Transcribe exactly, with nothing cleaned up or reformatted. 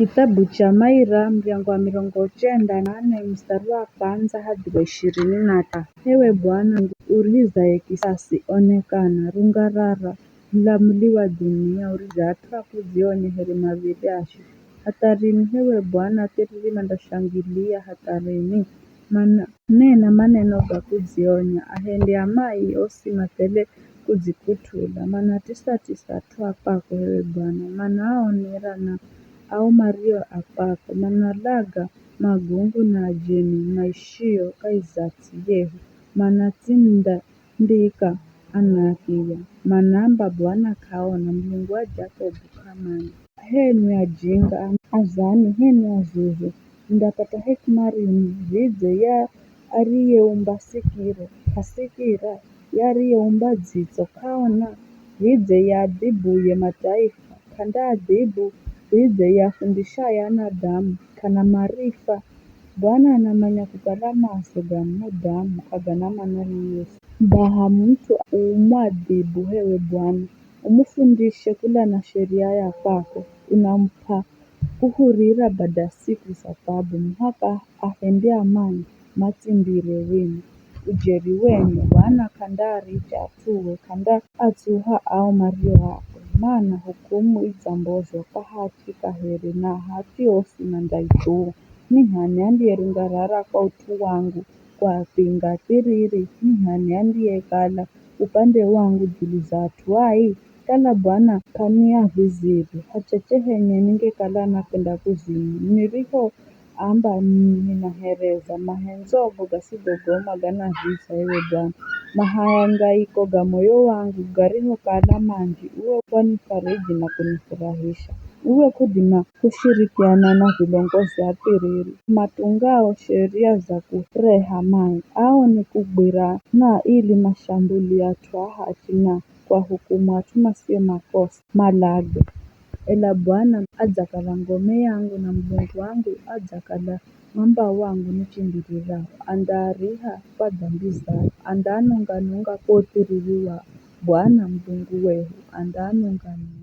Kitabu cha Maira, muryango wa mirongo chenda na nane, mustari wa kwanza hadi wa ishirini na tatu. Ewe Bwana, urihizaye kisasi, onekana, rungarara, mulamuli wa dhunia, uriza at'u akudzionya here mav̱iryashi. Hatha rini, ewe Bwana, thiriri mandashangilia hatha rini? Mana nena maneno ga kudzionya, ahende a mai osi mathele kudzikut'ula. Manatisa-tisa at'u a kwako, ewe Bwana, manaaonera na ao mario a kwako. Manalaga magungu na ajeni maishio kahi za ts'i yehu. Manatsinda ndika anakiya, manaamba, "Bwana k'aona, Mulungu wa Jakobu k'amanya." H'enwi ajinga, azani, h'enwi azuzu, mundapata hekima rini? Vidze ye ariyeumba sikiro k'asikira? Ye ariyeumba dzitso k'aona? Vidze ye adhibuye mataifa k'andaadhibu? Vidze ye afundishaye anadamu k'ana marifa? Bwana anamanya kukala maaso ga mudamu k'agana mana yoyosi. Baha mut'u umwadhibu h'ewe Bwana, umufundishe kula na sheria ya kwako, unamup'a kuhurira bada siku za thabu, muhaka ahende amani matsimbire wini. Ujeri wenu, Bwana k'andaaricha at'ue, k'andaatsuha ao mario akwe, mana hukumu idzambozwa kwa hachi kaheri, na hachi osi mandaitsuha. Ni h'ani andiyerungarara kwa ut'u wangu, kuapinga thiriri? Ni h'ani andiyekala upande wangu dzulu za at'u ai? Kala Bwana k'aniavizire, hacheche henye ningekala nakwenda kuzimu. Nirihoamba ninahereza, mahendzo gasigogoma ganaviza, ewe Bwana. Mahangaiko ga moyo wangu garihokala manji, uwe wanifariji na kunifurahisha. Uwe k'udima kushirikiana na vilongozi athiriri, matungao sheria za kureha mai, ao nikugwirana ili mashambulie at'u a hachi na kuahukumu at'u masio makosa. Malage. Ela Bwana adzakala ngome yangu, na Mulungu wangu adzakala mwamba wangu nichimbirirao. Andaariha kwa dambi zao, andaanonga-nonga kwa uthiriri wao. Bwana Mulungu wehu andaanonga-nonga.